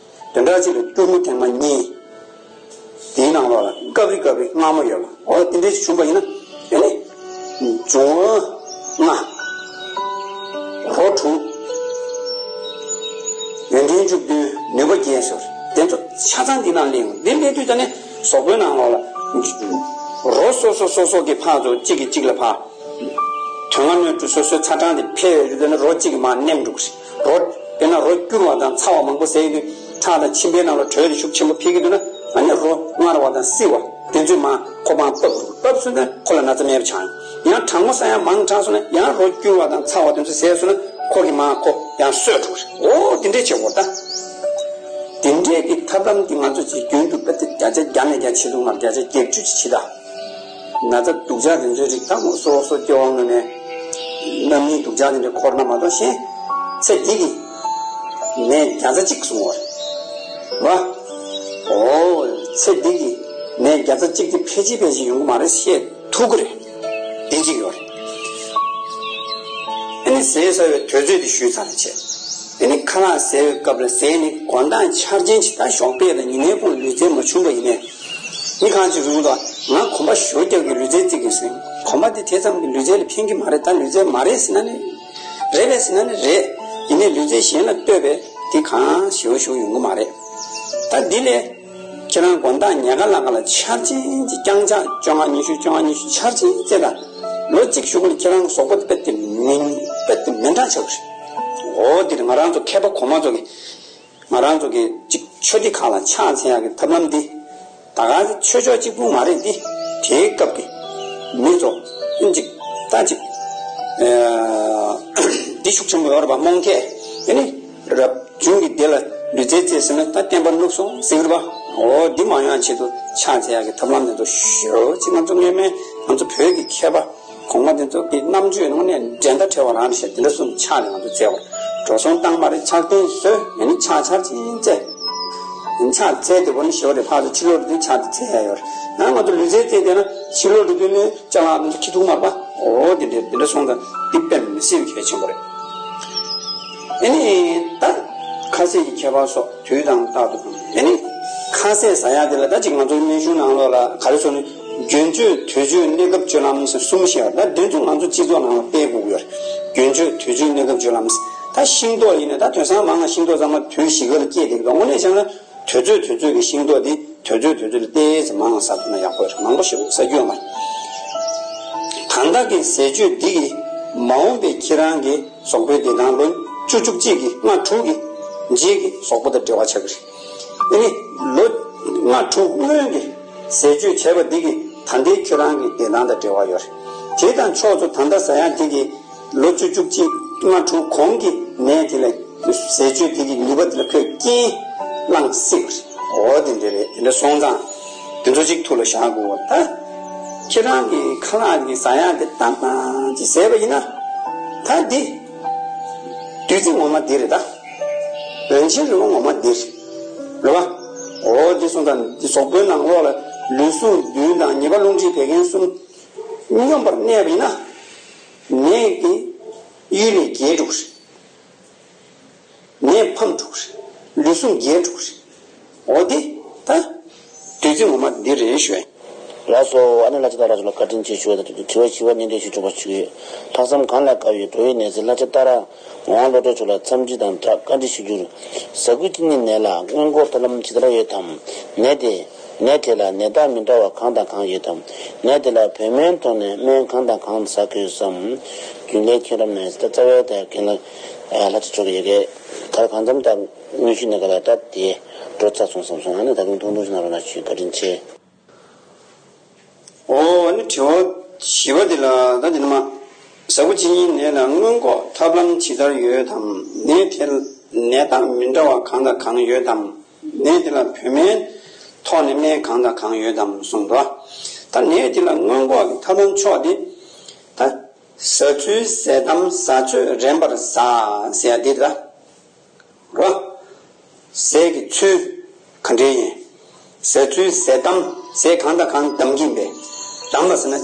བདུན་ཕྲག་གཅིག་ལ་སྐྱུར་མོ་ཐེངས་མ་གཉིས། དེའི་ནང་ལོགས་ལ་སྐབས་རེ་སྐབས་རེ་མངར་མོ་ཡོད་ལ། འོ་དེ་འདྲ་ཞིག་བྱུང་པ་ཡིན་ན་ཨེ་ནི་འབྱུང་བ་ལྔ། རོ་དྲུག་ཡོན་ཏན་བཅུ་བདུན། ནུས་པ་བརྒྱད་ཟེར། དེ་ཚོ་ཆ་ཚང་འདི་ནང་སླེབས་ཡོང་། འདི་སླེབས་དུས་ད་ནི་གཟུགས་པོའི་ནང་ལོགས་ལ་རོ་སོ་སོ་སོ་སོ་གི་ཕར་ཚུར་གཅིག་གིས་གཅིག་ལ་ཕར། དོན་ལྔ་སྣོད་དྲུག་སོ་སོའི་ཚ་གྲང་དེ་འཕེལ་ཡོང་དུས་ད་ནི་རོ་གཅིག་གིས་མར་མནན་འགྲོ་གི་རེད། རོ་དཔེར་ན་རོ་སྐྱུར་བ་དང་ཚ་བ་མང་པོ་ཟས་ཡོང་དུས་ཁྲག་དང་མཆིན་པའི་ནང་ལ་དྲོད་དེ་ཤུགས་ཆེན་པོ་འཕེལ་གྱི་འདུག་ན། ཨ་ནི་རོ་མངར་བ་དང་བསིལ་བ་དེ་ཚོས་མར་ཁོ་པང་བབས་འགྲོ། བབས་སོང་ན་ཁོ་ལ་ན་ཚ་མེད་པ་ཆགས་ཡོང་། ཡང་གྲང་མོ་ཟ་ཡ་མང་དྲགས་སོང་ན་ཡང་རོ་སྐྱུར་བ་དང་ཚ་བ་དེ་ཚོ་ཟས་སོང་ན་ཁོ་གིས་མར་ཁོ་ཡང་གསོས་འགྲོ་གི་རེད། འོ་དེ་འདྲས་བྱེད་དགོས་ད། དེ་འདྲས་ཀྱི་ཐབས་ལམ་དེ་ང་ཚོ་ཅིག་རྒྱུན་དུ་དཔེ་དེ་བརྒྱ་ཆ་བརྒྱ་ནས་བརྒྱ་བྱེད་ཐུབ་མ་རེད། བརྒྱ་ཆ་བརྒྱད་ཅུ་ཅིག་བྱེད་ད། ན་ཚ་སྡུག་ཅག་དེ་ཚོའི་རིགས་དང་སོ་སོ་སྐྱེ་བ་སྔོན་མའི་རྣམ་སྨིན་སྡུག་ཅག་དེ་འདྲ་འཁོར་ན་མ་གཏོགས་གཞན་ཚེ་འདི་གི་ནད་བརྒྱ་ཆ་གཅིག་གསུང་བ་རེད་བ། འོ་ཚེ་འདི་གི་ནད་བརྒྱ་ཆ་གཅིག་དེ་ཕལ་ཆེར་ཕལ་ཆེར་ཡོང་གི་མ་རེད་བཤད་ཐུབ་ཀྱི་རེད། དེ་གཅིག་ཡོད་རེད། ཨ་ནི་ཟས་ཟ་བའི་དུས་ཚོད་དེ་ཞུས་ཚར་བྱས། དེ་ནི་ཁ་ལག་ཟས་པའི་སྐབས་ལ་ཟས་ནི་དགོང་དག་འཆར་ཅན་ཅིག་ད་ཞོགས་པ་དང་ཉི་མའི་གུང་ལུས་རྩལ་མ་བྱུང་བ་ཡིན་ནའི། མི་གང་ཅིག་རུང་ལ་ང་གོམ་པ་ཞོ་རྒྱག་གི་ལུས་རྩལ་རྩེ་གི་ཟེར། གོམ་པ་དེ་དེ་ཙམ་གྱི་ལུས་རྩལ་ལ་ཕན་གྱི་མ་རེད། ད་ལུས་རྩལ་མ་རེད་ཟེར་ན་ནི་རེད། རེད་པས་ཟེར་ན་ནི་རེད། ཡིན་ནའི་ལུས་རྩལ་གཞན་ལ་ལྟོས་པས་ དེ་གང་ཞེ་པོ་ཞིག་ཡོང་གི་མ་རེད། ད་འདི་ལས་ཁྱེད་རང་དགོང་དག་ཉལ་ཁ་ལངས་ཁ་ལ་ཆར་ཆེན་གྱི་རྐྱང་ཆག་བཅོ་ལྔ་ཉི་ཤུ་བཅོ་ལྔ་ཉི་ཤུ་ཆར་ཆེན་བཙལ་ད། ལོ་གཅིག་གཞུག་ལ་ཁྱེད་རང་གཟུགས་པོ་དཔེ་དེ་མི་དཔེ་དེ་མི་འདྲ་ཆགས་རེད། འོ་འདིར་ང་རང་ཚོ་མཁས་པ་གོང་མ་ཚོ་གིས། ང་རང་ཚོ་གི་གཅིག་ཆོས་སྡེ་ཁག་ལ་ཕྱག་འཚལ་ཡག་གི་ཐབས་ལམ་འདི། ད་ག་ཆོས་ཕྱོགས་གཅིག་པུ་མ་རེད་འདི། དེའི་སྐབས་ཀྱི་མི་ཚོ་ཨིན་ཅིག་ད་ཅིག་འདི་ཤུགས་ཆེན་པོ་ཡོད་རེད་པ། རྨོངས་མཁས་ཨེ་ནི་རབ་བྱུང་གི་སྡེ་ལ་ལུས་རྩལ་རྩེད་ཟེར་ན་ད་བསྟན་པ་བསྣུབས་སོང་ཟེར་གི་རེད་པ། འོ་འདི་མ་ཡོང་ཆེད་དུ་ཕྱག་འཚལ་ཡག་གི་ཐབས་ལམ་འདི་ཚོ་ཞེ་པོ་ཅིག་ང་ཚོ་སྔོན་མའི་ང་ཚོ་བོད་ཀྱི་མཁས་པ། གོང་མ་དེ་ཚོ་གི་རྣམ་དཔྱོད་ནང་ནས་འགྲན་ཟླ་བྲལ་བ་རང་རེད་ཤག་དེ་འདྲ་གསུངས། ཕྱག་ནི་ང་ཚོ་བཙལ་བར་འགྲོ་སོང་བཏང་མ་རེད། ཕྱག་རྟེན་བཟོས་ཡང་ནི་ཕྱག་འཚལ་ཅིག་བཙལ། ཕྱག་འཚལ་དེ་བོ་ནི་ཞེ་པོ་རེད། ཕར་ཚུར་ཕྱི་ལོགས་འགྲོ་དུས་ཕྱག་དེ་འཚལ་ཡ་ཡོད་རེད། ཡང་ང་ཚོ་ལུས་རྩལ་རྩེད་བསྡད་ན་ཕྱི་ལོགས་འགྲོ་དུས་ནི་ཅ་ལག་དེ་ཚོ་འཁྱེར་ཐུབ་མ་རེད་པ། འོ་དེ་འདྲ་དེ་འདྲ་སོང་ཙང་འདི་དཔེ་མི་སྲིད་པའི་གལ་ཆེན་པོ་རེད། ཨེ་ནི་ད་ཁ་ཟས་ཀྱི་ཁྱད་པར་སོགས་དུས་དང་རྟག་ཏུ། ཨེ་ནི་ཁ་ཟས་ཟ་ཡག་དེ་ལ་ད་ཅིག་ང་ཚོའི་སྨན་གཞུང་ནང་ལོགས་ལ་ག་རེ་ཟེར་ན། རྒྱུན་སྤྱོད་དུས་སྤྱོད་གནས་སྐབས་སྤྱོད་ལམ་ཟེར་གསུམ་བཤད་པ། ད་དེ་ཚོ་ང་ཚོ་སྤྱི་ཚོགས་ནང་ལ་སྤེལ་དགོས་ཀྱི་ཡོད་རེད། རྒྱུན་སྤྱོད་དུས་སྤྱོད་གནས་སྐབས་སྤྱོད་ལམ་ཟེར། ད་ཤིང་ཏོག་ཡིན་ན་ད་དེང་སང་མང་ང་ཤིང་ཏོག་ཚང་མ་དུས་བཞི་ཀ་ལ་སྐྱེས་བསྡད་ཀྱི་འདུག་དངོས་གནས་བྱས་ན་དུས་ཚོད་དུས་ཚོད་ཀྱི་ཤིང་ཏོག་དེ་དུས་ཚོད་དུས་ཚོད་ལ་ཏོག་ཙམ་མང་ང་ཟ་ཐུབ་ན་ཡག་པོ་རེད། མང་པོ་ཞིག་ཟ་རྒྱུ་ཡོད་མ་རེད། ད་ལྟ་གི་ཟས་སྤྱོད་འདི་གིས་མ་འོངས་པའི་ཁྱེད་རང་གི་གཟུགས་པོའི་བདེ་ཐང་ལོ་བཅུ་བཅུ་གཅིག་གི་ལྔ་དྲུག་གི་རྗེས་ཀྱི་གཟུགས་པོ་དང་འབྲེལ་བ་ཆགས་ཀྱི་རེད། ཨེ་ནི་ལོ་ལྔ་དྲུག་སྔོན་གྱི་ཟས་སྤྱོད་བྱས་པ་འདི་གིས་ད་ལྟའི་ཁྱོད་རང་གི་བདེ་ཐང་དང་འབྲེལ་བ་ཡོད་རེད། དེ་དང་ཕྱོགས་སུ་ད་ལྟ་ཟ་ཡག་འདི་གིས་ལོ་བཅུ་བཅུ་གཅིག་ལྔ་དྲུག་གོང་གི་ནད་དེ་ལ་ཟས་སྤྱོད་འདི་གི་ནུས་པ་དེ་ལ་ཁོས་རྐྱེན་བསླང་སྲིད་པ་རེད། འོ་དེ་འདྲ་རེད། དེ་འདྲ་སོང་ཙང་དེ་ཚོ་གཅིག་ཐུགས་ལ་བཞག་དགོས་པ། ད་ཁྱེད་རང་གི་ཁ་ལག་གི་ཟ་ཡག་དེ་ཏག་ཏག་ཅིག་ཟས་པ་ཡིན་ན་ད་འདི་བདུད་རྩི་ངོ་མ་འདི་རེད་ད། རིན་ཆེན་རིལ་བ་ངོ་མ་འདི་རེད། རེད་པ། འོ་འདི་སོང་ཙང་འདི་གཟུགས་པོའི་ནང་ལོགས་ལ་ལུས་ཟུངས་བདུན་དང་ཉེས་པ་རླུང་མཁྲིས་བད་ཀན་གསུམ་སྙོམས་པར་གནས་པ་ཡིན་ན་ནད་ཀྱི་གཡུལ་ལས་རྒྱལ་འགྲོ་གི་རེད། ནད་ཕམ་འགྲོ་གི་རེད། ལུས་ཟུངས་རྒྱས་འགྲོ་གི་རེད། འོ་དེ་ད་བདུད་རྩི་ངོ་མ་འདི་རེད་ཞུ། ལགས་སོ། ཨ་ནི་བླ་ལྕེ་སྟག་ར་ཚོ་ལ་བཀའ་དྲིན་ཆེ་ཞུ་བ་དང་དྲི་བ་བཞི་པ་སྙན་སྒྲོན་ཞུ་ཆོག་པ་ཞུ་གི་ཡོད། ལྷག་བསམ་གང་ལ་དཀར་བའི་འགྲོ་བའི་ནད་སེལ་བླ་ལྕེ་སྟག་ར་ངག་དབང་བློ་གྲོས་མཆོག་ལ་འཚམས་འདྲི་དང་སྦྲགས་བཀའ་འདྲི་ཞུ་རྒྱུར། ཟ་ཁུ་གཅིན་སྙི་ནད་ལ་སྔོན་འགོག་ཐབས་ལམ་ཇི་ལྟར་ཡོད་དམ། ནད་དེ། ནད་དེ་ལ་ནད་རྟགས་མི་འདྲ་བ་གང་དང་གང་ཡོད་དམ། ནད་དེ་ལ་བོད་སྨན་ཐོག་ནས་སྨན་གང་དང་གང་ཟ་དགོས་སམ། རྒྱུན་ལས་མཁྱེན་རབ་ནས་ད་རྩ་བའི་ད་རྒན་ལགས་ལྷ་ཆོས་མཆོག་གི་ཡ་གི་ག་རེ་གང་འཚམ་ད་དངོས་གཞི་ནས་ག་ལ་ད་དེ་འགྲོ་ཚར་སོང་བསམ་སོང་། ཨ་ནི་ད་དུང་ཐུང་ཐུང་ཞིག་གནང་རོགས་གནང་ཞུ། བཀའ་དྲིན་ཆེ། ཨོ་ཨ་ནི་དྲི་བ་བཞི་པ་འདི་ལ་ད་འདི་ནི་མ། ཟ་ཁུ་གཅིན་སྙི་ནད་ལ་སྔོན་འགོག་ཐབས་ལམ་ཇི་ལྟར་ཡོད་དམ། ནད་དེ་ནད་རྟགས་མི་འདྲ་བ་གང་དང་གང་ཡོད་དམ། ནད་དེ་ལ་བོད་སྨན་ཐོག་ནས་སྨན་གང་དང་གང་ཡོད་དམ་གསུངས་འདུག་ད་ནད་དེ་ལ་སྔོན་འགོག་གི་ཐབས་ལམ་ཕྱོགས་དེ་ད་ཟ་ཚུལ་ཟས་དམ་ཟ་ཚོད་རན་པར་ཟ་ཟེར་ཡ་འདི་ད། རོ། ཟས་ཀྱི་ཚུལ་ག་འདྲ་ཡིན། ཟ་ཚུལ་ཟས་དམ། ཟས་གང་དང་གང་དམ་གྱིན་པས། དམ་པ་ཟེར་ན་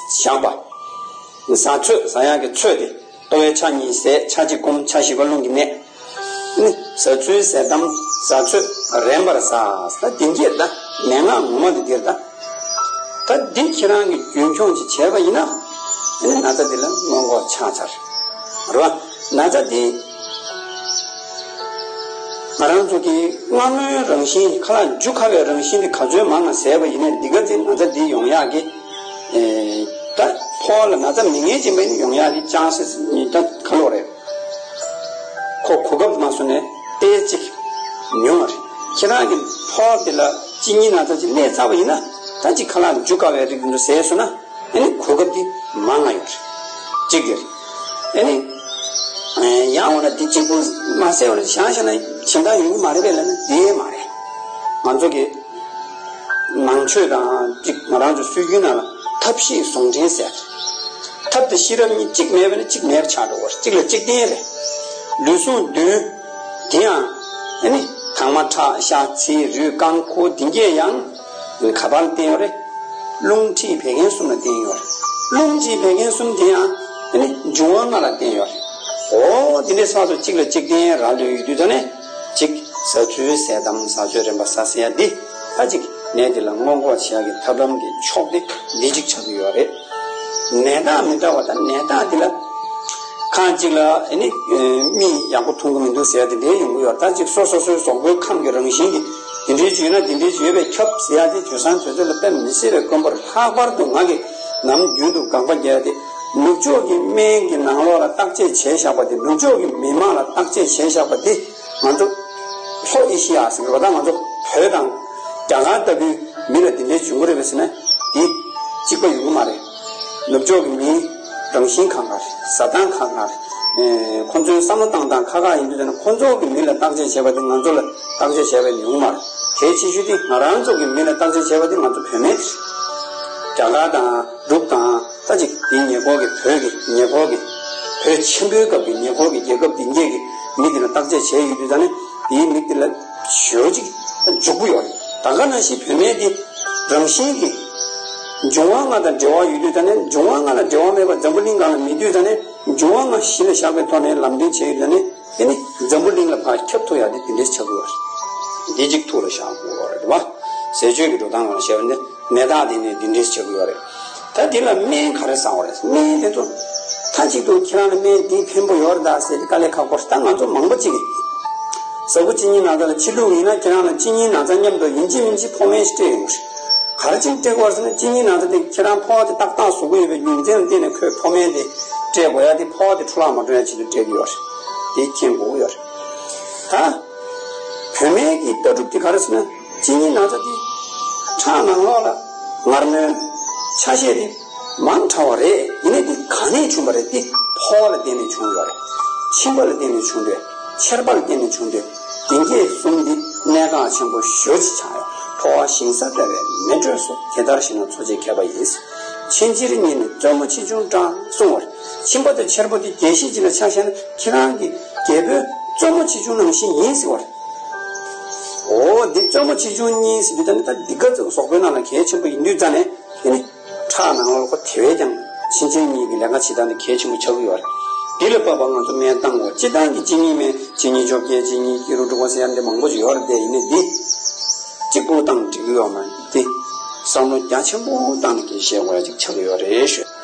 བཞག་པ། ཟ་ཚོད་ཟ་ཡག་གི་ཚོད་དེ། ལྟོ་བའི་ཆ་གཉིས་ཟས། ཆ་གཅིག་སྐོམ། ཆ་བཞི་པ་རླུང་གི་ནད། ནི་ཟ་ཚུལ་ཟས་དམ། ཟ་ཚོད་རན་པར་ཟ། ད་འདི་འདྲས་ད་མན་ངག་ངོ་མ་དེ་འདིར་ད། ད་འདི་ཁྱེད་རང་གིས་རྒྱུན་འཁྱོངས་ཅིག་བྱས་པ་ཡིན་ན། ཨ་ནི་ན་ཚ་འདི་ལ་སྔོན་འགོག་ཆགས་ཚར། རེད་བ། ན་ཚ་འདི་ང་རང་ཚོ་གི་སྔ་མོའི་རང་བཞིན། ཁ་ལག་འཇུ་དཀའ་བའི་རང་བཞིན་འདི་ག་ཚོད་མང་ང་ཟས་པ་ཡིན་ནའི་འདི་ག་ཚོད་ན་ཚ་འདི་ཡོང་ཡག་གི། ཨེ། ད་ཕོ་བ་ལ་ན་ཚ་མེད་མཁན་ཅིག་མེད་ནི་ཡོང་ཡག་གི་ཅང་སི་ནི་ད་ག་ལོ་རེད། ཁོ་གོ་སྐབས་མ་བཟོ་ནས་ཏོག་ཙམ་ཉུང་བ་རེད། ཁྱེད་རང་གི་ཕོ་བ་འདི་ལ་གཅིན་སྙི་ན་ཚ་ཅིག་སླེབས་ཚར་བ་ཡིན་ན། ད་ཅིག་ཁ་ལག་འཇུ་དཀའ་བའི་རིགས་འདི་ཚོ་ཟས་སོང་ན། ཨ་ནི་གོ་སྐབས་འདི་མང་ང་ཡོད་རེད། གཅིག་དེ་རེད། ཨ་ནི་ཡང་འོ་ན་འདི་གཅིག་པུ་མ་ཟས་པ་ལ་བཞག་བཞག་ན་གཞན་དག་ཡོང་གི་མ་རེད་པས་ལབ་ན་དེ་མ་རེད། ང་ཚོ་གི་ནང་ཆོས་དང་གཅིག་ང་རང་ཚོ་སྲོལ་རྒྱུན་ནང་ལ་ཐབས་ཤེས་ཟུང་འབྲེལ་ཟེར། ཐབས་དང་ཤེས་རབ་གཉིས་གཅིག་མེད་པ་ན་གཅིག་མེད་པ་ཆགས་འགྲོ་བ་རེད། གཅིག་ལ་གཅིག་བརྟེན་རེད། ལུས་ཟུངས་བདུན། དེ་ཡང་ཨ་ནི་དྭངས་མ་ཁྲག་ཤ་ཚིལ་རུས་རྐང་ཁུ་འདི་གས་ཡང་ཁ་པར་ལ་བརྟེན་ཡོད་རེད། རླུང་མཁྲིས་བད་ཀན་གསུམ་ལ་བརྟེན་ཡོད་རེད། རླུང་མཁྲིས་བད་ཀན་གསུམ་དེ་ཡང་ཨ་ནི་འབྱུང་བ་ལྔ་ལ་བརྟེན་ཡོད་རེད། འོ་དེ་འདྲའི་ས་ཚོ་གཅིག་ལ་གཅིག་བརྟེན་རག་ལས་ཡོད་དུས་ད་ནས་གཅིག་ཟ་ཚུལ་ཟས་དམ་ཟ་ཚོད་རན་པ་ཟ་ཟེར་ཡ་འདི་ད་གཅིག་ནད་འདི་ལ་སྔོན་འགོག་བྱེད་ཡ་གི་ཐབས་ལམ་གྱི་ཕྱོགས་དེ་འདི་གཅིག་ཆགས་ཀྱི་ཡོད་རེད། ནད་རྟགས་མི་འདྲ་བ་དང་ནད་རྟགས་འདི་ལ་ག་ ཨ་གཅིག་ལ་ཨ་ནི་མིག་ཡག་པོ་མཐོང་གི་མི་འདུག་ཟེར་ཡ་དེ་འདྲའི་ཡོང་གི་ཡོད། ད་གཅིག་སོ་སོ་སོའི་གཟུགས་པོའི་ཁམས་ཀྱི་རང་བཞིན་གྱིས་དེ་འདྲའི་བྱུང་ན་དེ་འདྲའི་བྱུང་བས་ཁྱབ་ཟེར་ཡ་དེ་དུས་སང་དུས་ཚོད་ལ་དཔེ་མི་སྲིད་པའི་དཀོན་པོ་རེད། ལྷག་པར་དུ་ང་གིས་ནམ་རྒྱུན་དུ་དགག་པ་རྒྱག་ཡ་དེ། ནུབ་ཕྱོགས་ཀྱི་སྨན་གྱི་ནང་ལོགས་ལ་བརྟག་དཔྱད་བྱས་བཞག་པ་དེ། ནུབ་ཕྱོགས་ཀྱི་མི་དམངས་ལ་བརྟག་དཔྱད་བྱས་བཞག་པ་དེ་ང་ཚོ་ལྷོ་ཨེ་ཤི་ཡ་ཟེར་བ་དང་ང་ཚོ་བོད་དང་རྒྱ་གར་ལྟ་བུའི་མི་ལ་དེ་འདྲའི་འབྱུང་གི་རེད་པས་ཟེར་ན་དེ་གཅིག་པ་ཡོང་གི་མ་རེད། ནུབ་ཕྱོགས་ཀྱི་མིའི་རང་བཞིན་ཁག་ཁག་རེད། ཟ་སྟངས་ཁག་ཁག་རེད། ཨེ། ཁོ་ཚོའི་བསམ་བློ་བཏང་སྟངས་ཁག་ཁག་ཡིན་དུས་ཙང་ན་ཁོ་ཚོ་གི་མི་ལ་བརྟག་དཔྱད་བྱས་པ་དེ་ང་ཚོ་ལ་བརྟག་དཔྱད་བྱས་པ་ཡོང་གི་མ་རེད། གལ་ཆེ་ཤོས་དེ་ང་རང་ཚོ་གི་མི་ལ་བརྟག་དཔྱད་བྱས་པ་དེ་ང་ཚོ་བུད་མེད་དེ་རེད། རྒྱ་གར་དང་། འབྲུག་དང་། ད་ཅིག་དེའི་ཉེ་འཁོར་གྱི་བོད་ཀྱི་ཉེ་འཁོར་གྱི་བོད་ཆེན་པོའི་སྐབས་ཀྱི་ཉེ་འཁོར་གྱི་རྒྱལ་ཁབ་དེ་འགས་ཀྱི་མི་དེ་ལ་བརྟག་དཔྱད་བྱས་ཡོད་དུས་ད་ནི་དེའི་མི་དེ་ལ་ཞོ་ཅིག་འཇུག་གི་ཡོད་རེད། ད་ག་ནང་བཞིན་བུད་མེད་དེ་རང་བཞིན་གྱིས་འབྱུང་བ་ལྔ་དང་འབྲེལ་བ་ཡོད་དུས་ད་ནི་འབྱུང་བ་ལྔ་ལ་འབྲེལ་བ་མེད་པར་འཛམ་བུ་གླིང་སྒང་ལ་མེད་དུས་ད་ནི་འབྱུང་བ་ལྔ་གཞི་ལ་བཞག་པའི་ཐོག་ནས་ལམ་སྟོན་བྱས་ཡོད་ད་ནི་དེ་ནི་འཛམ་བུ་གླིང་ལ་ཕར་ཁྱབ་ཐུབ་ཡག་དེ་དེ་འདྲས་ཆགས་ཀྱི་ཡོད་རེད། འདི་གཅིག་ཐུགས་ལ་བཞག་དགོས་རེད་བ། ཟས་སྤྱོད་ཀྱི་འགྲོ་སྟངས་ལ་བཤད་པ་ནི། ནད་རྟགས་དེ་ནི་འདི་འདྲས་ཆགས་ཀྱི་ཡོད་རེད། ད་འདི་ལ་སྨན་ག་རེ་ཟ་བ་རེད། སྨན་དེ་ཚོ་མཐའ་གཅིག་ཏུ་ཁྱེད་རང་ལ་སྨན་འདི་ཕན་པོ་ཡོད་རེད་ད་ཟེར་ཏེ་དཀའ་ལས་ཁག་པོ་རེད། ད་ང་ཚོ་མང་པོ་ཅིག་གིས་ཟ་ཁུ་གཅིན་སྙི་ན་ཚ་ལ་ཕྱི་ལུགས་ཡིན་ན་ཁྱེད་རང་ལ་གཅིན་སྙི་ན་ཚ་མཉམ་དུ་ཡིན་གཅིག་མིན་གཅིག་ཕོ་སྨན་ཞིག་སྤྲད་ཡོང་གི་རེད། ག་རེ་བྱས་ནས་སྤྲད་དགོས་རེད་ཟེར་ན་གཅིན་སྙི་ན་ཚ་དེ་ཁྱེད་རང་ཕོ་བ་དེ་ཏག་ཏག་བཟོ་གི་ཡོད་པའི་རྒྱུ་མཚན་ལ་བརྟེན་ནས་ཁོས་ཕོ་སྨན་དེ་སྤྲད་དགོས་ཡ་དེ་ཕོ་བ་དེ་འཕྲོ་བརླག་མ་འགྲོ་ཡ་ཆེད་དུ་སྤྲད་ཀྱི་ཡོད་རེད། དེ་མཁྱེན་དགོས་ཀྱི་ཡོད་རེད། ད་བུད་མེད་ཀྱི་ལྟ་གྲུབ་དེ་ག་རེ་ཟེར་ན། གཅིན་སྙི་ན་ཚ་དེ་ཁྲག་ནང་ལོགས་ལ་མངར་མོའི་ཆ་ཤས་དེ་མང་དྲགས་པ་རེད། ཡིན་ནའི་དེ་ག་ནས་བྱུང་བ་རེད། དེ་ཕོ་བ་ལ་བརྟེན་ནས་བྱུང་ཡོད་རེད། མཆིན་པ་ལ་བརྟེན་ནས་བྱུང་དུས། མཆེར་པ་ལ་བརྟེན་ནས་བྱུང་དུས། དེ་གས་གསུམ་འདི་གནད་འགག་ཆེན་པོ་ཞེ་པོ་ཅིག་ཆགས་ཡོད། ཕོ་བ་ཞིང་ས་བྲལ་བའི་མེ་དྲོད་སོགས་དེ་ལྟར་ཞིག་ན་འཚོ་བྱེད་མཁས་པ་ཡིན། མཆིན་མཆེར་གཉིས་ནི་བཙོན་མོ་ཆེ་ཆུང་འདྲ་གསུངས་པར། མཆིན་པ་དང་མཆེར་པོ་དེ་རྒྱལ་སྲིད་ཅིག་ལ་ཆ་བཞག་ན་ཁྱེད་རང་གི་རྒྱལ་པོའི་བཙོན་མོ་ཆེ་ཆུང་ནང་བཞིན་ཡིན་ཟེར་བ་རེད། འོ་འདི་བཙོན་མོ་ཆེ་ཆུང་གཉིས་ཟེར་དུས་ད་ནི་ད་འདི་ག་ཚོད་གཟུགས་པོའི་ནང་ལ་གལ་ཆེན་པོ་ཡིན་དུས་ཙང་ནས་དེ་ནི་ཁྲག་ནང་ལོགས་ལ་ཁོ་དེ་བས་ཀྱང་ཕྱིན་ཆད་གཉིས་ཀྱི་ལས་ཀ་བྱེད་སྟངས་དེ་གལ་ཆེན་པོ་ཆགས་ཀྱི་ཡོད་རེད། འདི་ལ་དཔག་པ་ང་ཚོ་སྨན་བཏང་དགོས། སྤྱིར་བཏང་གི་གཅིན་སྙི་སྨན་གཅིན་སྙི་བཅོ་བརྒྱད་གཅིན་སྙི་སྐྱུ་རུ་དྲུག་པ་ཟེར་ཡ་འདི་མང་པོ་ཅིག་ཡོད་རེད་དེ། ཡིན་ནའི་འདི་གཅིག་པུ་བཏང་འགྲིག་གི་ཡོད་མ་རེད་དེ། བསམ་བློ་རྒྱ་ཆེན་པོ་བཏང་ནས་ཀྱི་བཤད་དགོས་ཡ་ཅིག་ཆགས་ཀྱི་ཡོད་རེད་ཞུ།